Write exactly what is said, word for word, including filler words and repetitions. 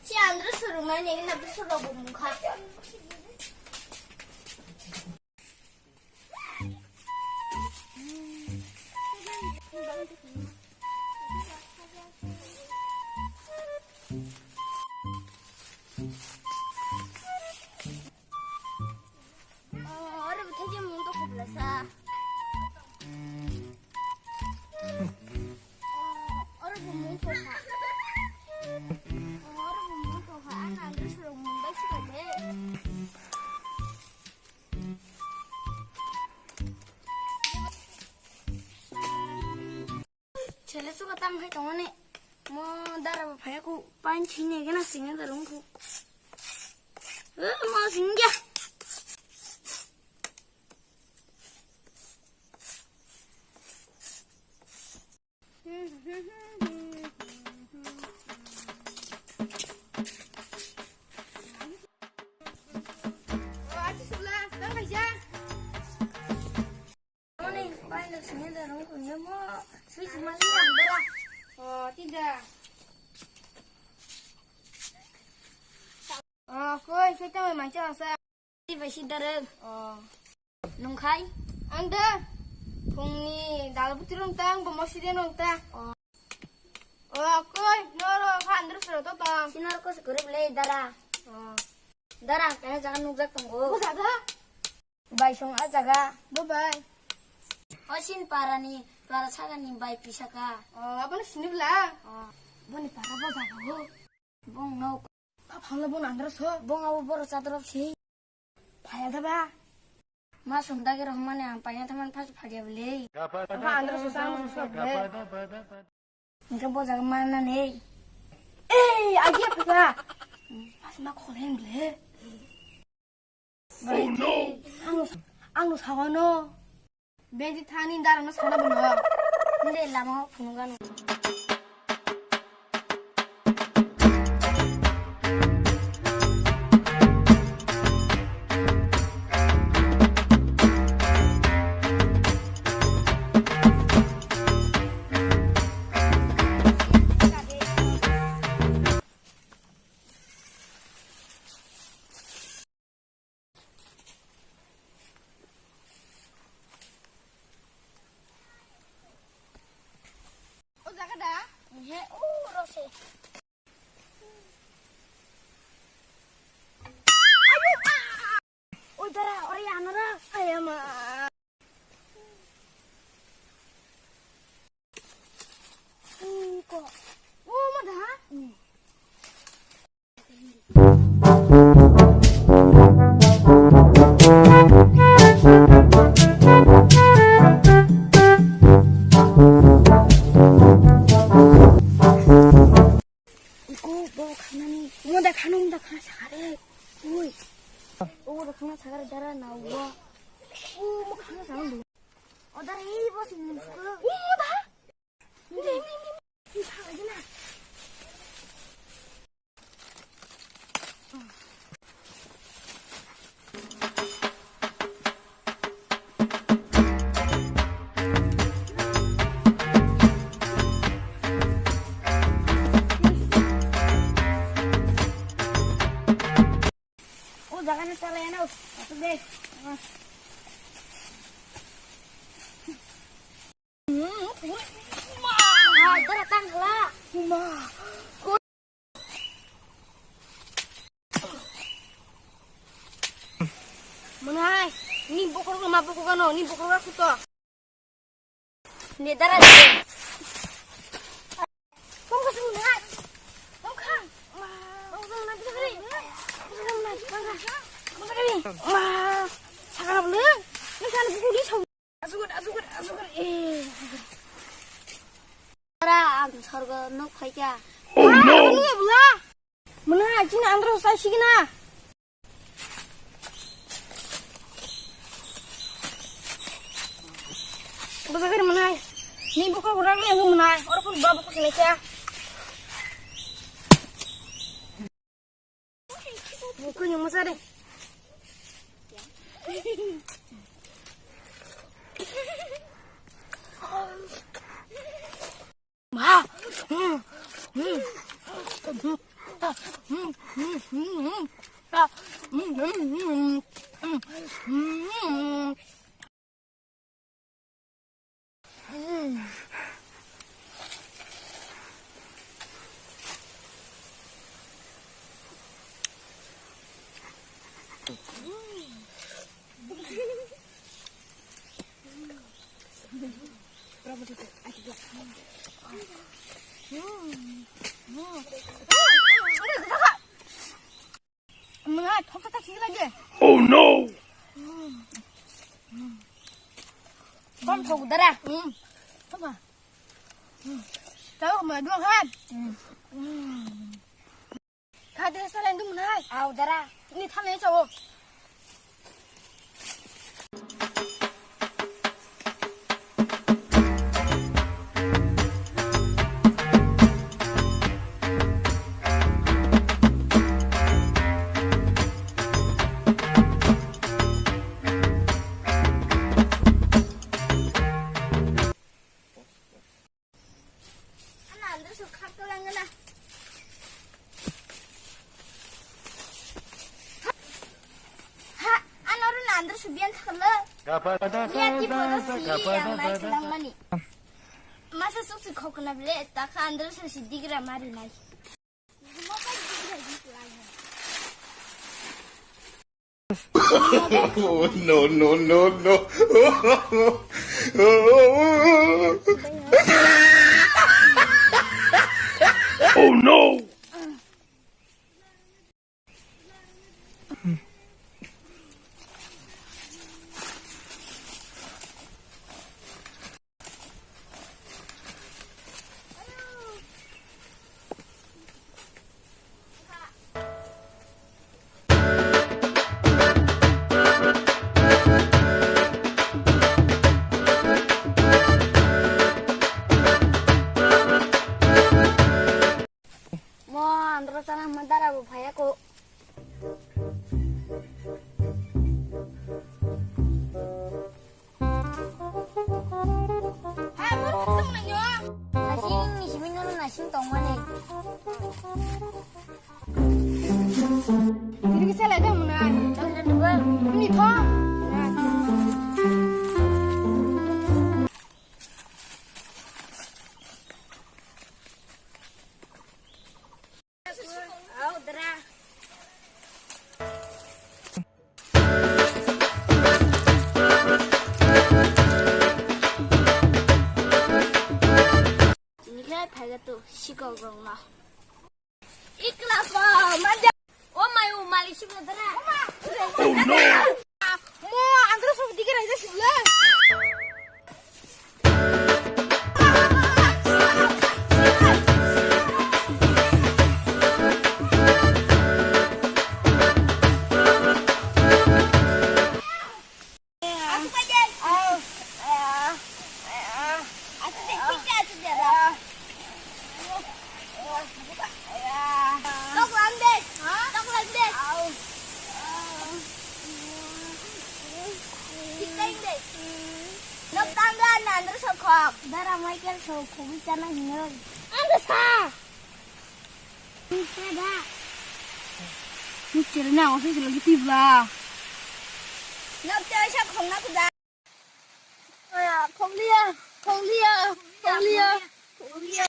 Si Andrew surungnai nini na bwswk rok bo mungkha. Oh, oro bo thaijakmung tong kho bwlasa. Oh, oro bo mung tong kha. Oh, oro bo mung tong kha. Ang ang dusrok mung bai swkang de. Chele suka tang hai tongmani. Mo dara bo phaya ku pain chini gana singa darung ku. Eh, mo singya. Moni, pailok sini darung kunya mo, sui sima sini ambela. Oh, tidak. Oh, koi, koi tamo mancha asa. Tiba si darung. Oh. Nungkhai? Ang da. Phungni dal butri rong ta, ang bo mosiri rong ta. Oh. Oh, koi, noro khandru sero to ta. Sinor ko sukuri bele dara. Oh. Dara, kaya jaga nukjak tongo. Ko jaga? Bai song a jaga. Bo bai. O sin parani, para sagani bai pisaka. Oh, aboni sini bela? Oh. Boni para bo jaga ho. Bong no. Ba phangla boni andra so. Bong abo boro chatrop si. Phaya da ba. Ma song dagi rohmani ang panya thaman phas phadia bele. Ba andra so sang so bele. Engke bo jaga mana nei. Ei, agi apa? Pas ma kholen ble. Ang, ang sagano. Bedi thani darano sana bono. Nde lama phunugano. O jaga da? He, o rose. Ayo, ah! Oi, dara, ore, anara, ayama. Iko. O, mada? Iko bo khanani, mo da khano, mo da khana sakare. Ui. O da khana sakare dara na uwa. O mo khana sakare. O dara ei bo sing mo sakare. O mo da. Ni, ni, ni, ni. Ni sakare na. O jaga ni chala ya na, o de. Ma, dara tang khala. Ma. Mwnai, ni bokhorok ma bokhok ano, ni bokhorok kuto. Ni dara. Tong ka sung nai. Tong ka. Tong ka sung nai, bisa kali. Bisa kali, bisa kali. Bisa kali. Ma, sakara bulu. Ni sana buku ni song. Asukar, asukar, asukar. Eh, asukar. Ora, ang sorgo nuk phaikha. Oh, no. Ani bula. Mwnai, chini andro sai sigina. Bujagari mwnai. Ni buka urak ni ang mwnai. Ora pun ba buka kene kya. Buka ni masa de. Ma. Mwnha thok thok thok lagi. Oh no! Kom thok dara. Hmm. Thok. Tahu ma dua kan? Hmm. Kade salen dum hai. Au dara. Ini thame chao. Ano andro so khak lang na. Ha, ano ro na andro so biyan thaklo. Biyan di photo si yang nai lang mani. Masa suk si khok na ble, ta kha andro so si digra mari nai. Oh, no, no, no, no. Oh, no. Mo andro chana hwnma dara bo phaiya ko. Nasing ni simi nono nasing tongmani. Diri kisa lai dong muna. Ni tho. Tini khe phaiga tu sikok rok no. Ikla pa manja. O mai o mali sibla dara. Oh no. Mo andro sob dike raja sibla. Dara Michael so khogwi chana hinwi. Ang sa. Ni chere na office lo giti ba. Nok te sa khongna kuda. Khonglia, khonglia, khonglia.